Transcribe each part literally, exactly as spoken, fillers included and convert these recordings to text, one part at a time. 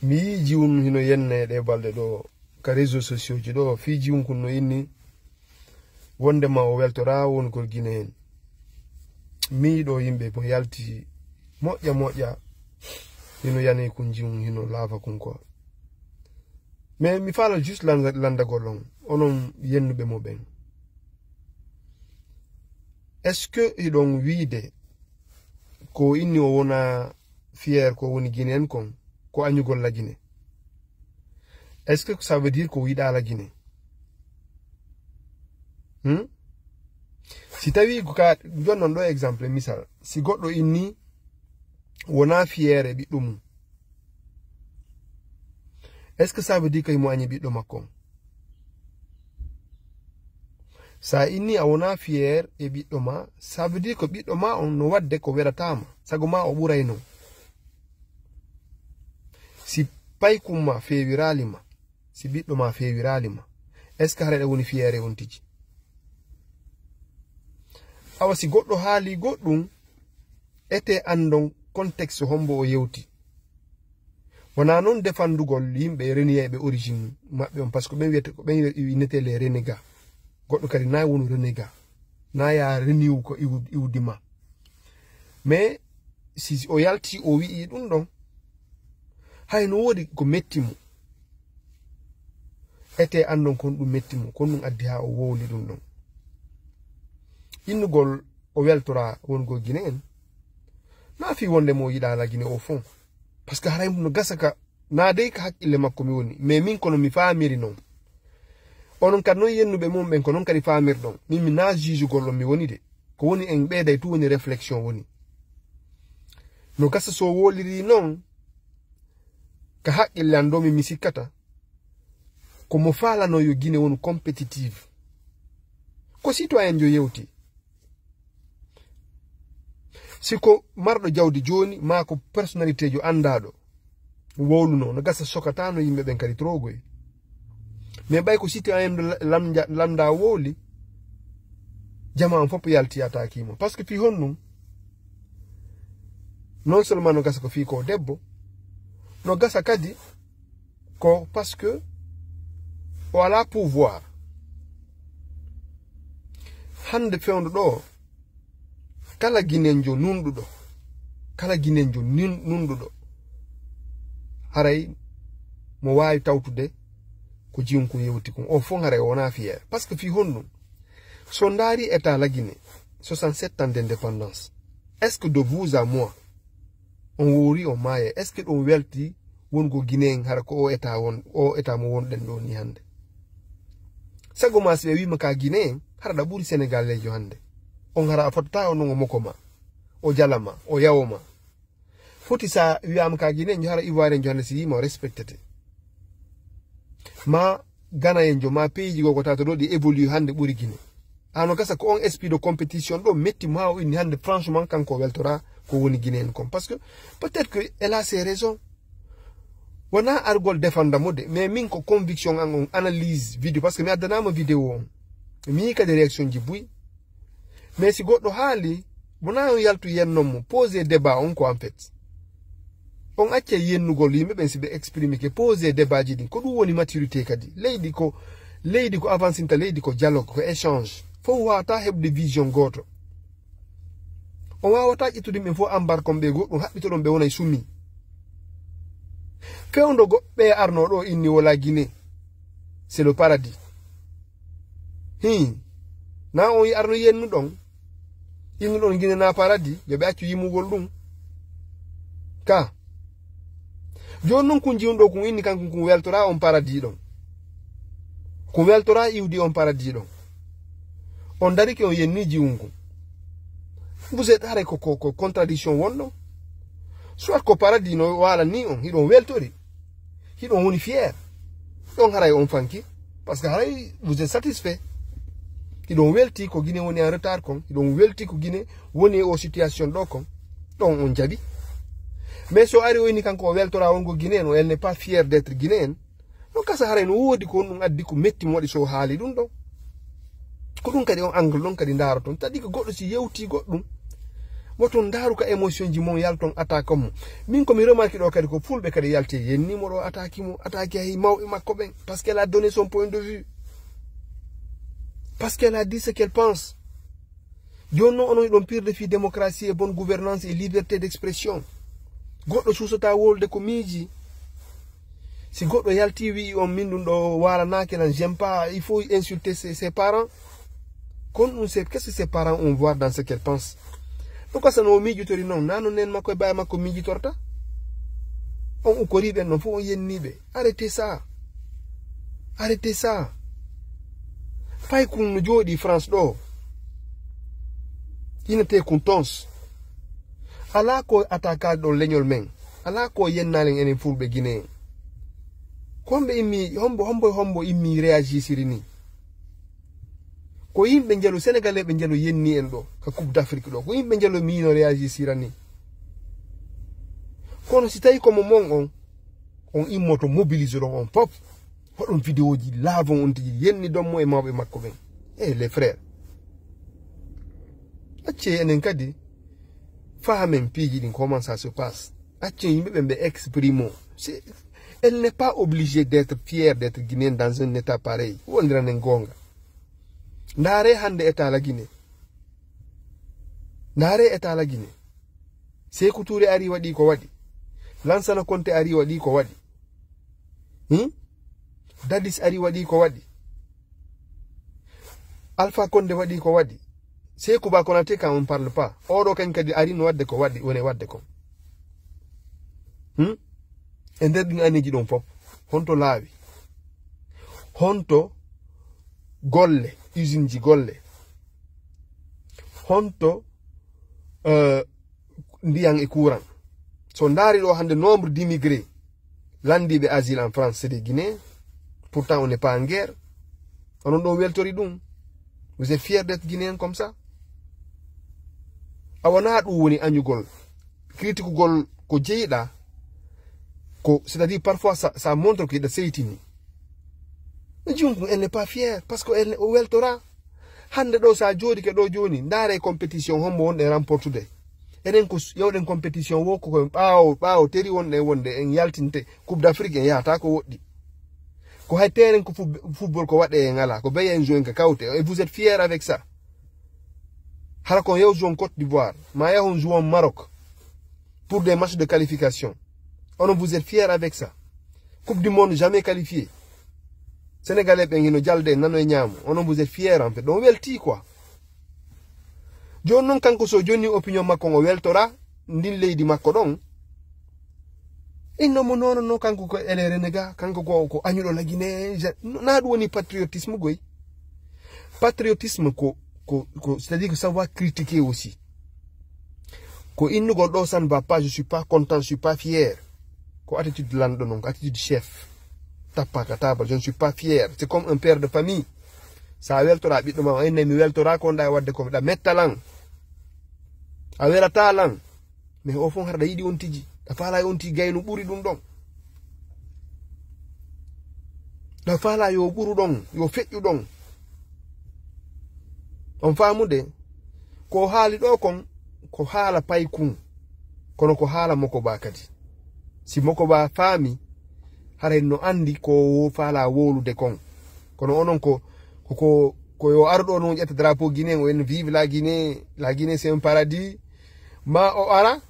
Mi yii jiwun hino yenna e ɗee balɗe ɗoo ka réseaux sociaux ji ɗoo, fii jiwun kun no inni wonde ma o weltoraa wongol Guinée en. Mi yii ɗoo yimɓe mo yalti moƴƴa moƴƴa, hino yani kun jiwun hino laafa kun ko. Mais mi faala juste landa-, landagol on, onon yennuɓe mo ɓen. Est-ce que hiɗon wiide ko inni o wona fier ko woni Guinée en kon, ko añugol la Guinée? Est-ce que ça veut dire ko yiɗaa la Guinée? Hmm? Si tawi ko ka, jonnon ɗo exemple, misal, si goɗɗo inni wona fier e ɓiɗɗo mum, est-ce que ça veut dire ko himo añi ɓiɗɗo makko on? Sa inni a wona fier e ɓiɗɗo ma, ça veut dire ko ɓiɗɗo ma on no wadde ko welataama, sago ma o ɓurayno. Si paykum ma feewiraali ma, si ɓiɗɗo ma feewiraali ma, est-ce que haray ɗa woni fier e on tigi? Awa si goɗɗo haali goɗɗum, ete andon contexte hombo o yewti. Wona non defandugol yimɓe reniyayɓe origine maɓɓe on, parce que ɓen wiyete, ko ɓen innetee les renégats. Goɗɗo kadi na wonu renégat. Na ya reniwu ko iwu-, iwdi ma. Mais si o yalti o wi'i ɗum ɗon, hay no woodi ko metti mo. Ete andon kon ɗum metti mo, kon ɗum addi haa o wowli ɗum ɗon. Innugol o weltora wongol Guinée en. Na fii wonde mo yiɗaa la Guinée au fond. Parce que haray no gasa ka, na dey ka hakkille makko mi woni. Mais min kono mi faamiri non. Onon kadi non yennuɓe mum ɓen ko non kadi faamirɗon. Min mi na juge-gol on mi woni de. Ko woni en ɓeyday tu woni réflexion woni. No gasa so woliri non, ka hakkille an ɗo mi, mi sikkata, ko mo faalano yo Guinée wonu compétitive. Ko citoyen jo yewti. Si ko marɗo jawdi jooni, maa ko personnalité jo anndaɗo wowluno, no gasa sokatano yimɓe ɓen kadi trogoy. Mais ɓay ko citoyen lamda wowli, jama on fof yalti attaque mo. Parce que fii honɗum? Non seulement no gasa ko fii ko debbo, no gasa kadi ko parce que o alaa pouvoir. Hannde fewndo ɗo, kala Guinenjo nunɗuɗo, kala Guinenjo nin-, nunɗuɗo, haray mo waawi tawtude ko jiwun kun yewti kun. O fof haray o wonaa fier. Parce que fii honɗum? So ndaari état la Guinée, soixante-sept ans d'indépendance. Est-ce que de vous à moi, on wowri, on maaya, est-ce que ɗum welti wongo Guinée en hara ko o état won, o état mo wonɗen ɗo ni hannde? Sago ma si ɓe wiima ka Guinée en, hara ɗa ɓuri Sénégalaijo hannde. On hara a fottata o non o moko ma, o jala ma, o yawo ma. Foti sa wiyaama ka Guinée en, hara Ivoirien jo hannde si yiima o respectete. Ma Ghana en jo, ma pays ji goo ko tawata ɗo ɗi évolue hannde ɓuri Guinée. Ano gasa ko on esprit de compétition ɗo metti mo haa o inni hannde franchement kanko o weltora ko woni Guinée en kon. Parce que peut-être que elle a ses raisons. Wona argol défendre mo de, mais min ko conviction an on analyse vidéo, parce que mi addanaama vidéo on. Mi yii kadi réaction ji buy. Mais si goɗɗo haali, wona on yaltu yennon mo, poser débat on ko en fait. On acce yennugol yimɓe ɓen si ɓe exprime ke, poser débat ji ɗin. Ko ɗum woni maturité kadi. Leydi ko, leydi ko avancinta, leydi ko dialogue, ko échange. Fof wawata heɓde vision gooto. On wawata ƴettude yimɓe fof embarque on ɓe goɗɗum, haɓɓitoɗon ɓe wona e sumi. Fewndo goɗɗo ɓe arno ɗo inni wala Guinée. C'est le paradis. Hi. Na on yi arno yennu ɗon. Innu ɗon Guinée na paradis, yo ɓe accu yimugol ɗum. Ka. Jooni non kun jiwun ɗo kun inni kankun kun weltora on paradis ɗon. Kun weltora iwdi on paradis ɗon. On darike on yenni jiwun kun. Vous êtes haray ko, ko, ko contradiction wonno. Soit ko paradis no wala ni on, hiɗon weltori. Hiɗon woni fier. Ɗon haray on fanki. Parce que haray vous êtes satisfait. Hiɗon welti ko Guinée woni en retard kon. Hiɗon welti ko Guinée woni o situation ɗo kon. Ɗon on jaɓi. Mais so ari o inni kanko o weltora wongo Guinée, no, elle n'est pas fière d'être guinéenne. No gasa haray no woodi ko ɗum addi ko metti mo waɗi so haali ɗum ɗon. Ko ɗum kadi on angle ɗon kadi ndaroton. Tadi ko goɗɗo si yewti goɗɗum, Woton ndaaru ka émotion ji mon yalton attaque mo. Min ko mi remarque ɗo kadi ko fulɓe kadi yalti yennimo ɗo attaque mo, attaque hay mawɓe makko ɓen. Parce qu'elle a donné son point de vue. Parce qu'elle a dit ce qu'elle pense. Jooni noon onon ɗon pirde fii démocratie et bonne gouvernance et liberté d'expression. Goɗɗo suusata wolde ko miiji. Si goɗɗo yalti wi'i on min ɗum ɗo waalanaake lan, j'aime pas, il faut insulter ses, ses parents. Kon ɗum c'est qu'est-ce que ses parents ont voir dans ce qu'elle pense? Ɗum kasa no o miijitori noon, naa no neen makko e baay makko miijitorta? On ukkorii ɓen ɗon fof on yennii ɓe. Arrêtez ça. Arrêtez ça. Paykun no jooɗii France ɗo. Inetee kun tons. Alaa ko attaquaali ɗon leñol men. Alaa ko yennaali en enen fulɓe Guinée en. Ko homɓe immi, hombo, hombo, hombo immi réagisiri ni? Ko yimɓe njalo, Sénégalais ɓe njalo yenni en ɗo, ka Coupe d'Afrique ɗo. Ko yimɓe njalo miino réagisira ni. Kono si tawi ko mo mon on, on immoto mobilise ɗon on pop. Hoɗon vidéo ji laavon on tigi yenni ɗon mo e mawɓe makko ɓen. Eh, les frères. Accee enen kadi faamen piiji ɗin, comment ça se passe. Accee yimɓe ɓen ɓe exprimo. C'est, elle n'est pas obligée d'être fière d'être guinéenne dans un état pareil. Wondiranen goonga. Ndaaree hannde état la Guinée. Ndaaree état la Guinée. Seeku Tuure ari waɗi ko waɗi. Lansana Konte ari waɗi ko waɗi. Hmm? Dadis ari waɗi ko waɗi. Alpha Konde waɗi ko waɗi. Seeku Ba Konaté kan on parle pas. Oɗo kan kadi ari no waɗde ko waɗi, woni waɗde kon. Hmm? E nder ɗin aneeji ɗon fof, honto laawi? Honto golle, usine ji golle? Honto, euh, ndiyan e courant? So ndaari ɗo hannde nombre d'immigrés landiiɓe asile en France, c'est des Guinéens. Pourtant, on n'est pas en guerre. Onon ɗon weltori ɗum. Vous êtes fier d'être Guinéen comme ça? A wonaa ɗum woni añugol. Critique-gol ko jeyiɗaa. Ko, c'est-à-dire, parfois, ça, ça montre que hiɗa seytini. Mais jonkun, elle n'est pas fière, parce que elle, o weltoraa. Hannde ɗo, so a jooɗike ɗo jooni, ndaare compétition hombo wonɗen remportude. Enen ko s-, yewɗen compétition wo ko koye ɓaawo, ɓaawo teri wonɗen wonde en yaltinte Coupe d'Afrique, en yahata ko woɗɗi. Ko hay terrain ko fut-, football ko waɗe en alaa, ko bayen joué en ka kawte. Et vous êtes fiers avec ça? Hara kon yew jouon Côte d'Ivoire, ma yahon jouon Maroc pour des matchs de qualification. Onon, vous êtes fiers avec ça? Coupe du monde jamais qualifié. Sénégalais ɓen hino jalde, nano e ñaamo. Onon, vous êtes fiers en fait. Ɗon weltii quoi. Jooni noon, kanko, so jonni opinion makko, o weltora ndin leydi makko ɗon. Inno mo noon, no kanko ko ele renégat, kanko ko, ko añuɗo la Guinée, ja-, na ɗum woni patriotisme goy. Patriotisme ko, ko, ko, c'est-à-dire que savoir critiquer aussi. Ko innugol ɗo, ça ne va pas, je suis pas content, je suis pas fier. Ko attitude lanɗo noon, ko attitude chef. Tappa ka table, je ne suis pas fier. C'est comme un père de famille. Sa weltora ɓiɗɗo ma, o inne mi weltora ko nda wadde ko miɗa metta lan. A welata lan. Mais au fond, hara ɗa yiɗi on tigi. Ɗa faala on tigi gayno ɓuri ɗum ɗon. Ɗa faala yo ɓuru ɗon, yo feƴƴu ɗon. On faamude, ko o haali ɗo kon, ko haala paykun. Kono ko haala Mokoba kadi. Si Mokoba faami, haray no andi ko wo faala wowlude kon. Kono onon ko, ko, ko, ko yo aru ɗo non ƴetta drapeau Guinée, o en vive la Guinée, la Guinée c'est un paradis. Ma o ara,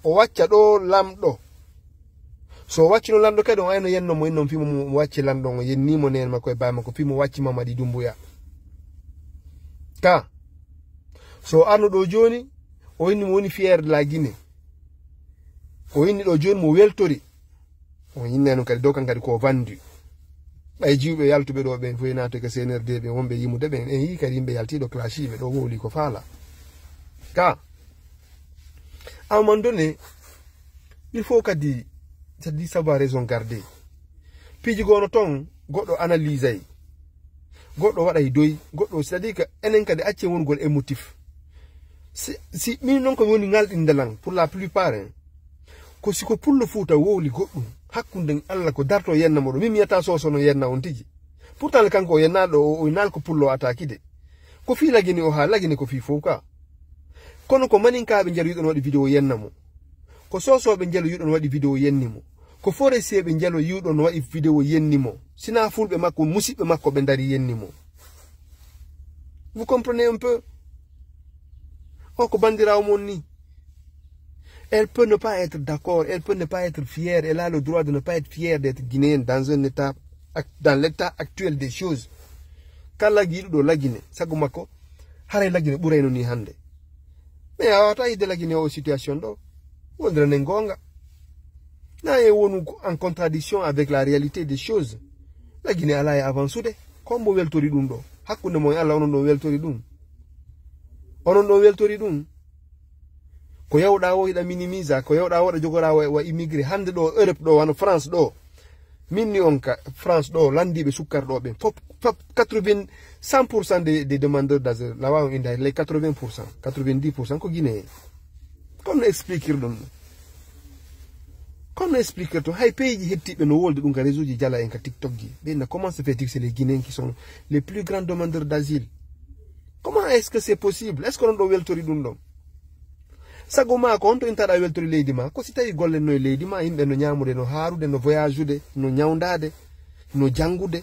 o wacca ɗo lamɗo. So o waccino lanɗo kadi, on ayno yenno mo, innon fimo mo wacci lanɗo, o yenni mo neen makko e baay makko, fimo wacci Mamadi Doumbouya. Ka, so o arno ɗo jooni, o inni mo woni fier de la Guinée. O inni ɗo jooni mo weltori. On innano kadi dow kan kadi ko vendu. Ɓay jiwɓe yaltuɓe ɗo ɓen fof naata ka C N R D ɓe wonɓe yimude ɓen, en yii kadi yimɓe yaltiiɗo classiiɓe ɗo wowli ko faala. Ka, à un moment donné, il faut kadi, c'est-à-dire savoir raison garder. Piiji gono ton, goɗɗo analysay, goɗɗo waɗay doy, goɗɗo, c'est-à-dire que enen kadi accen wonugol émotif. Si, si min non ko woni ngalɗinde lan, pour la plupart, hein, ko si ko pullo Fuuta wowli goɗɗum, hakkunden Alla ko darto yenna mo ɗo. Min mi yetta soso no yenna on tigi. Pourtant le kanko o yenna ɗo, o, o naal ko pullo attaque de. Ko fii lagini o haa lagini ko fii fof ka. Kono ko maninkaaɓe Njalo yiɗon waɗi video yenna mo. Ko soosooɓe Njalo yiɗon waɗi video yenni mo. Ko forestier ɓe Njalo yiɗon waɗi video yenni mo. Sina fulɓe makko, musiɓɓe makko ɓe ndari yenni mo. Vous comprenez un peu? O ko bandirawo mon ni. Elle peut ne pas être d'accord, elle peut ne pas être fière, elle a le droit de ne pas être fière d'être guinéenne dans un état, dans l'état actuel des choses. Kala yiɗuɗo Lagine, sago makko, haray Lagine ɓurayno ni hannde. Mais a wata yidde Lagine o situation ɗo. Wondira ne gonga. Na e wonu en contradiction avec la réalité des choses. Lagine ala e avancude. Ko mbo weltori ɗum ɗo. Hakkunde mon e Allah onon ɗo weltori ɗum. Onon ɗo weltori ɗum. Ko yawɗa o yiɗa minimisa, ko yawɗa waɗa jogora wa, wa immigré. Hannde ɗo Europe ɗo, wano France ɗo. Min ni on ka France ɗo, landiɓe sukkar ɗo ɓen. Fop, fop, quatre-vingts, cent pour cent des, des demandeurs d'asile. La wawan inde les quatre-vingts pour cent, quatre-vingt-dix pour cent ko Guinée. Comme no expliquer ɗum. Comme no expliquer to, hay pays ji hettiɓe no wolde ɗum ka réseau ji jala en ka TikTok ji. Ɓe na comment se fait-il que c'est les Guinéens qui sont les plus grands demandeurs d'asile? Comment est-ce que c'est possible? Est-ce que on ɗo weltori ɗum ɗon? Sago ma ko honto intaɗa weltori leydi ma? Ko si tawi golle no e leydi ma, yimɓe no ñamude, no haarude, no voyageude, no ñawndade, no janngude,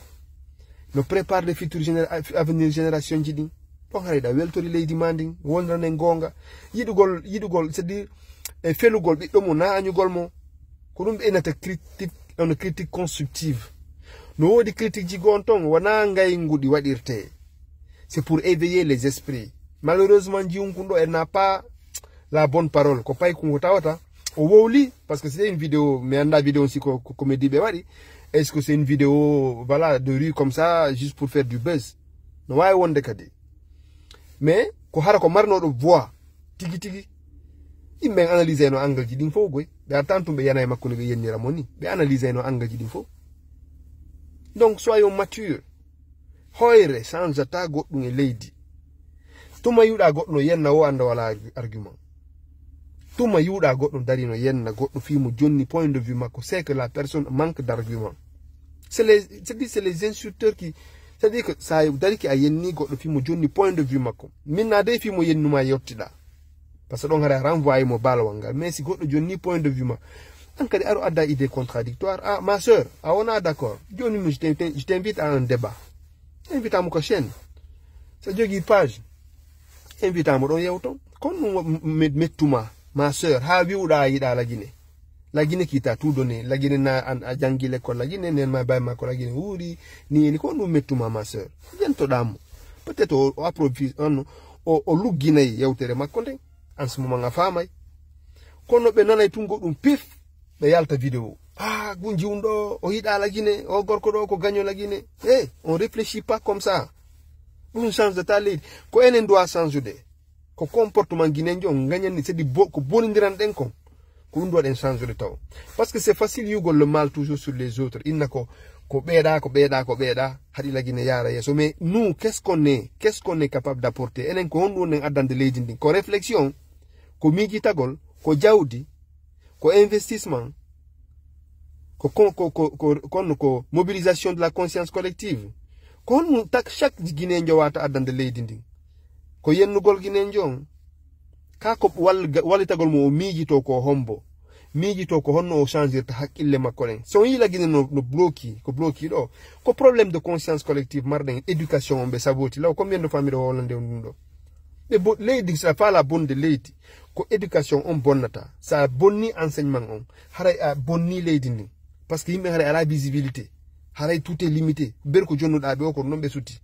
no préparer futur généra-, avenir génération ji ɗin. Ɗon haray ɗa weltori leydi ma ndin, wonranen goonga. Yiɗugol, yiɗugol, c'est-à-dire, e felugol ɓiɗɗo mo, na añugol mo. Ko ɗum ɓe innata critique, on critique constructive. No woodi critique ji goo on ton, wona ngayngu ɗi waɗirte. C'est pour éveiller les esprits. Malheureusement, Njiwnkun ɗo, elle n'a pas la bonne parole. Ko paykun ko tawata, o wowli, parce que c'est une vidéo, mi annda vidéo si ko, ko comédie ɓe waɗi. Est-ce que c'est une vidéo, voilà, de rue comme ça, juste pour faire du buzz? No waawi wonde kadi. Mais, ko hara ko marnoɗo voix, tigi tigi. Yimɓe en analyse no angle ji ɗin fof goy. Ɓe artan tun ɓe yana e makko no ɓe yennira mo ni. Ɓe analyse no angle ji ɗin fof. Donc, soyons matures. Hoyre change-ata goɗɗum e leydi. Tuma yiɗa goɗɗo no yenna o annda wala argu-, argument. Tuma yiɗa goɗɗo dari no yenna goɗɗo fii mo jonni point de vue makko, c'est que la personne manque d'argument. C'est les, c'est dit, c'est les insulteurs qui, c'est-à-dire que sa dari ki a yenni goɗɗo fii mo jonni point de vue makko. Min na dey fii mo yennuma yottiɗa. Parce que ɗon hara renvoyé mo balawal ngal. Mais si goɗɗo jonni point de vue ma, an kadi aro adda idée contradictoire. Ah, ma sœur, a wona d'accord. Joni mo, je t'in-, je t'invite à un débat. Invite mo ko chaîne. Sa jogi page, invite mo ɗon yewton. Kon ɗum met-, mettuma, ma sœur, ha wi'uɗa a yiɗa Lagine. Lagine qui t'a tout donné, Lagine na an a jangi l'école Lagine, nen ma bay makko Lagine wuuri, ni ni ko ɗum mettuma ma sœur. Yentoɗa mo. Peut-être o, o approvise, on, o, o lugginay yewtere makko nden. En ce moment a faamay. Kono ɓe nanay tun goɗɗum pif, ɓe yalta vidéo. Ah, gunji un ɗo, o yiɗa Lagine, o gorko ɗo ko gaño Lagine. Eh, on réfléchit pas comme ça. Ɗum change-ata leydi. Ko enen doit change-ude. Ko comportement guinéen on gañanni, c'est-à-dire bo-, ko bonindiran ɗen kon. Ko ɗum ɗo ɗen change-ude taw. Parce que c'est facile yugol le mal toujours sur les autres. Inna ko, ko ɓeeɗa, ko ɓeeɗa, ko ɓeeɗa, haɗi Lagine yaara yeeso. Mais nous, qu'est-ce qu'on est, qu'est-ce qu'on est capable d'apporter? Enen ko honɗum wonɗen addande leydi ndin? Ko réflexion, ko miijitagol, ko jawdi, ko investissement, ko, ko, ko, ko, ko, kono ko mobilisation de la conscience collective. Ko honɗum tak-, chaque Guinéen wata addande leydi ndin? Ko yennugol Guinéen on. Ka ko wall-, wallitagol mo o miijito ko hombo. Miijito ko honno o change-irta hakkille makko ɗen. So on yii Lagine no, no bloki, ko bloki ɗo. Ko problème de conscience collective marɗen, éducation on ɓe saboti. Law, combien de fois miɗo wowlande on ɗum ɗo? Ɓe bo-, leydi, sa faala bonde leydi, ko éducation on bonnata. Sa bonni enseignement on, haray a bonni leydi ndin. Parce que yimɓe haray ala visibilité. Haray tout est limité. Ber ko jonnuɗa ɓe o, ko non ɓe suti.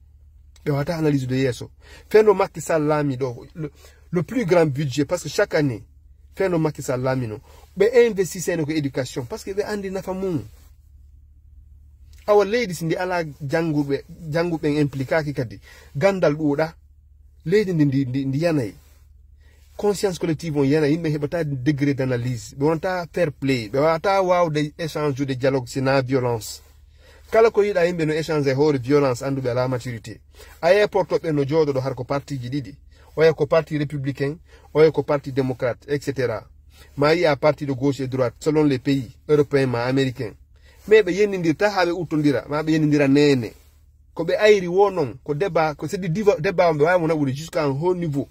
Ɓe wata analyse de yeeso. Feno Macky Sall laami ɗo, le, le plus grand budget, parce que chaque année, feno Macky Sall laami no, ɓe investisseno ko éducation, parce que ɓe andi nafa mum. Awa leydi si ndi ala jannguɓe, jannguɓe en impliquaki kadi, gandal ɗuuɗa, leydi ndi, ndi, ndi, ndi yanay. Conscience collective on yana, yimɓe heɓata degré d'analyse, ɓe wonata fair play, ɓe wata wawde échange de dialogue, sina violence. Kala ko yiɗa yimɓe no échange e hoore violence, anduɓe ala maturité. A aéroport ɓe no jooɗoɗo har ko parti ji ɗiɗi. Oya ko parti républicain, oya ko parti démocrate, et cetera. Ma yi'a parti de gauche et droite, selon les pays, européen ma américain. Mais ɓe yennindirta ha ɓe uttondira, ma ɓe yennindira nene. Ko ɓe ayri wo non, ko débat, ko c'est du diva-, débat on ɓe wawi mo naɓude jusqu'à un haut niveau.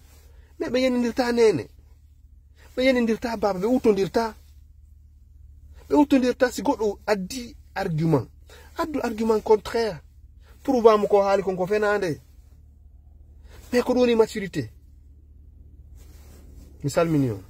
Mais ɓe yenindirta nene, ɓe yenindirta baba, ɓe uttondirta. Ɓe uttondirta si goɗɗo addi argument, addu argument contraire pour wamo ko haali kon ko fenande. Mais ko ɗum woni maturité. Mi salmini on.